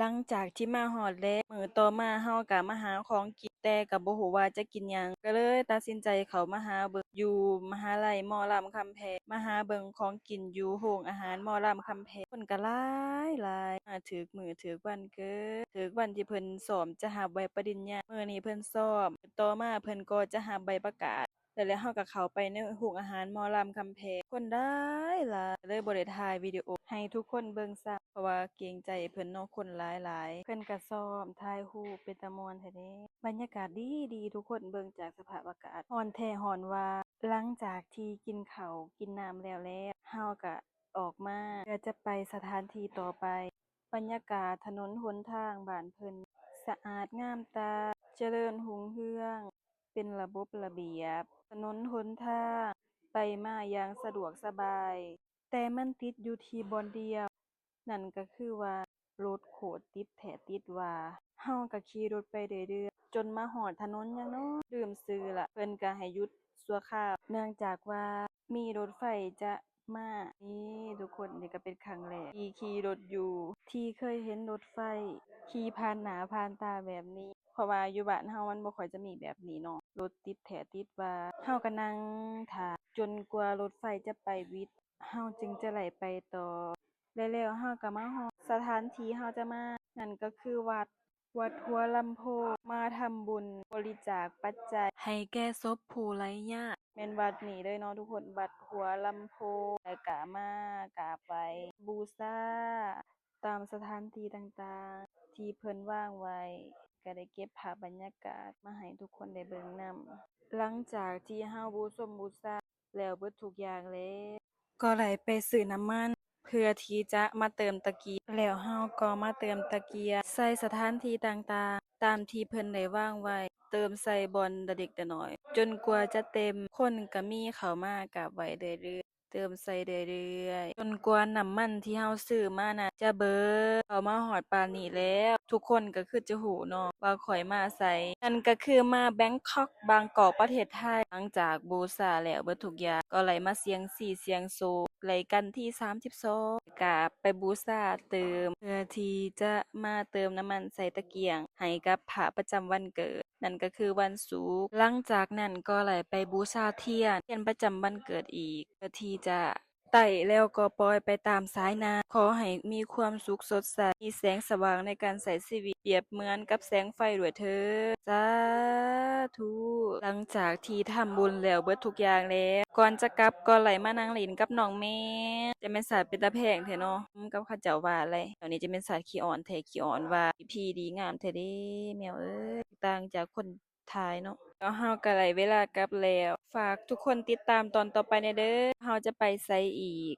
ຫຼັງຈາກທີ່ມາຮອດແລ້ວ ມື້ຕໍ່ມາເຮົາກໍມາຫາຂອງກິນ ແຕ່ກໍບໍ່ຮູ້ວ່າຈະກິນຫຍັງ ກໍເລີຍຕັດສິນໃຈເຂົ້າມາຫາເບິ່ງຢູ່ມະຫາໄລໝໍລຳຄຳແພງ ມາຫາເບິ່ງຂອງກິນຢູ່ໂຮງອາຫານໝໍລຳຄຳແພງ. ຄົນກໍຫຼາຍໆ ມາຖືກມື້ຖືກວັນເກີດ ຖືກວັນທີ່ເພິ່ນຊ້ອມຈະຮັບໃບປະລິນຍາ. ມື້ນີ້ເພິ່ນຊ້ອມ ຕໍ່ມາເພິ່ນກໍຈະຮັບໃບປະກາດ. ແລ້ວເຮົາກໍເຂົ້າໄປໃນໂຮງອາຫານໝໍລຳຄຳແພງ ຄົນຫຼາຍໆ ເລີຍບໍ່ໄດ້ຖ່າຍວິດີໂອໃຫ້ທຸກຄົນເບິ່ງຊ້ຳ ເພາະວ່າເກງໃຈເພິ່ນເນາະ ຄົນຫຼາຍໆ. ເພິ່ນກໍຊ້ອມຖ່າຍຮູບ ເປັນຕາມ່ວນແທ້ເດ້ ບັນຍາກາດດີໆ ທຸກຄົນເບິ່ງຈາກສະພາບອາກາດ ຮ້ອນແທ້ຮ້ອນວ່າ. ຫຼັງຈາກທີ່ກິນເຂົ້າກິນນ້ຳແລ້ວແລ້ວ ເຮົາກໍອອກມາເພື່ອຈະໄປສະຖານທີ່ຕໍ່ໄປ. ບັນຍາກາດຖະໜົນຫົນທາງບ້ານເພິ່ນສະອາດງາມຕາ ຈະເລີນຮຸ່ງເຮືອງ ເປັນລະບົບລະບຽບ ຖະໜົນຫົນທາງໄປມາຢ່າງສະດວກສະບາຍ ແຕ່ມັນຕິດຢູ່ທີ່ບ່ອນດຽວ ນັ້ນກໍຄືວ່າລົດໂຄດຕິດແທ້ຕິດວ່າ. ເຮົາກໍຂີ່ລົດໄປເລື້ອຍໆ ຈົນມາຮອດຖະໜົນຫຍັງເນາະ ລືມຊື່ລະ ເພິ່ນກໍໃຫ້ຢຸດຊົ່ວຄາວ ເນື່ອງຈາກວ່າມີລົດໄຟຈະມາ. ນີ້ທຸກຄົນ ນີ້ກໍເປັນຄັ້ງແລກທີ່ຂີ່ລົດຢູ່ ທີ່ເຄີຍເຫັນລົດໄຟຂີ່ຜ່ານໜ້າຜ່ານຕາແບບນີ້ ເພາະວ່າຢູ່ບ້ານເຮົາມັນບໍ່ຄ່ອຍຈະມີແບບນີ້ເນາະ ລົດຕິດແທ້ຕິດວ່າ. ເຮົາກໍນັ່ງຖ້າຈົນກວ່າລົດໄຟຈະໄປວິດ ເຮົາຈຶ່ງຈະໄດ້ໄປຕໍ່ ແລະ ແລ້ວເຮົາກໍມາຮອດສະຖານທີ່ເຮົາຈະມາ ນັ້ນກໍຄືວັດ ວັດຫົວລຳໂພງ ມາທຳບຸນບໍລິຈາກປັດໄຈໃຫ້ແກ່ສົບຜູ້ໄຮ້ຍາກ. ແມ່ນວັດນີ້ເລີຍເນາະທຸກຄົນ ວັດຫົວລຳໂພງ ແລ້ວກໍມາກາບໄຫວ້ບູຊາຕາມສະຖານທີ່ຕ່າງໆທີ່ເພິ່ນວາງໄວ້ ກໍໄດ້ເກັບພາບບັນຍາກາດມາໃຫ້ທຸກຄົນໄດ້ເບິ່ງນຳ. ຫຼັງຈາກທີ່ເຮົາບູຊົມບູຊາ ແລ້ວເບິດທຸກຢ່າງແລ້ວ ກໍໄດ້ໄປຊື້ນ້ຳມັນເພື່ອທີ່ຈະມາເຕີມຕະກຽງ ແລ້ວເຮົາກໍມາເຕີມຕະກຽງໃສ່ສະຖານທີ່ຕ່າງໆ ຕາມທີ່ເພິ່ນໄດ້ວາງໄວ້ ເຕີມໃສ່ບ່ອນລະເລັກລະນ້ອຍ ຈົນກວ່າຈະເຕັມ. ຄົນກໍມີເຂົ້າມາກາບໄຫວ້ເລື້ອຍໆ ເຕີມໃສ່ເລື້ອຍໆ ຈົນກວ່ານ້ຳມັນທີ່ເຮົາຊື້ມານັ້ນຈະເບີດ. ເຂົ້າມາຮອດປານນີ້ແລ້ວ ທຸກຄົນກໍຄືຈະຮູ້ເນາະວ່າຂ້ອຍມາໃສ ນັ້ນກໍຄືມາແບງຄອກ ບາງກອກ ປະເທດໄທ. ຫຼັງຈາກບູຊາແລ້ວເບິດທຸກຢ່າງ ກໍໄດ້ມາສ່ຽງຊີສ່ຽງໂຊກ ໄລກັນທີສາມສິບສອງ ກະໄປບູຊາຕື່ມ ເພື່ອທີ່ຈະມາເຕີມນ້ຳມັນໃສ່ຕະກຽງໃຫ້ກັບພະປະຈຳວັນເກີດ ນັ້ນກໍຄືວັນສຸກ. ຫຼັງຈາກນັ້ນກໍໄດ້ໄປບູຊາທຽນ ທຽນປະຈຳວັນເກີດອີກ ເພື່ອທີ່ຈະໄຕ້ແລ້ວກໍປ່ອຍໄປຕາມສາຍນ້ຳ. ຂໍໃຫ້ມີຄວາມສຸກສົດໃສ ມີແສງສະຫວ່າງໃນການໃຊ້ຊີວິດ ປຽບເໝືອນກັບແສງໄຟດ້ວຍເທີ້ນ ສາທຸ. ຫຼັງຈາກທີ່ທຳບຸນແລ້ວເບິດທຸກຢ່າງແລ້ວ ກ່ອນຈະກັບກໍໄດ້ມານັ່ງຫຼິ້ນກັບນ້ອງແມວ ຈະແມ່ນສາດເປັນຕາແພງແທ້ເນາະ ກັບເຂົາເຈົ້າວ່າແຫຼະ. ດຽວນີ້ຈະແມ່ນສາດຂີ້ອ້ອນແທ້ຂີ້ອ້ອນວ່າ ພີດີງາມແທ້ເດ້ແມວເອີຍ ຕ່າງຈາກຄົນ ທ້າຍເນາະ. ແລ້ວເຮົາກໍໄດ້ເວລາກັບແລ້ວ ຝາກທຸກຄົນຕິດຕາມຕອນຕໍ່ໄປແດ່ເດີ ເຮົາຈະໄປໃສອີກ.